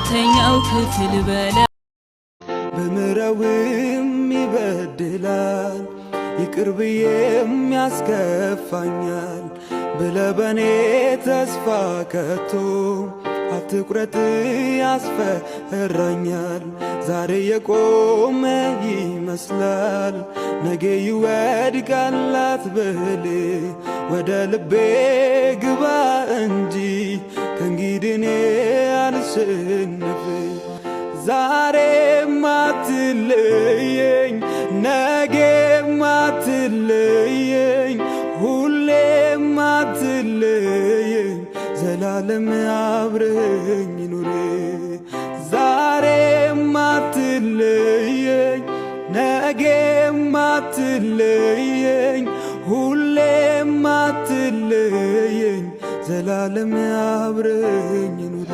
አራተኛው ክፍል በለ። ብምረውም ይበድላል፣ ይቅር ብዬም ያስከፋኛል ብለህ በኔ ተስፋ ከቶ አትቁረጥ፣ ያስፈራኛል። ዛሬ የቆመ ይመስላል፣ ነገ ይወድቃል አትበል። ወደ ልቤ ግባ እንጂ ከእንግዲህ እኔ አልሸነፍ። ዛሬም አትለየኝ፣ ነገም አትለየኝ፣ ሁሌም አትለየኝ፣ ዘላለም አብረኸኝ ኑር። ዛሬም አትለየኝ፣ ነገም አትለየኝ፣ ሁሌም አትለየኝ፣ ዘላለም አብረኸኝ ኑር።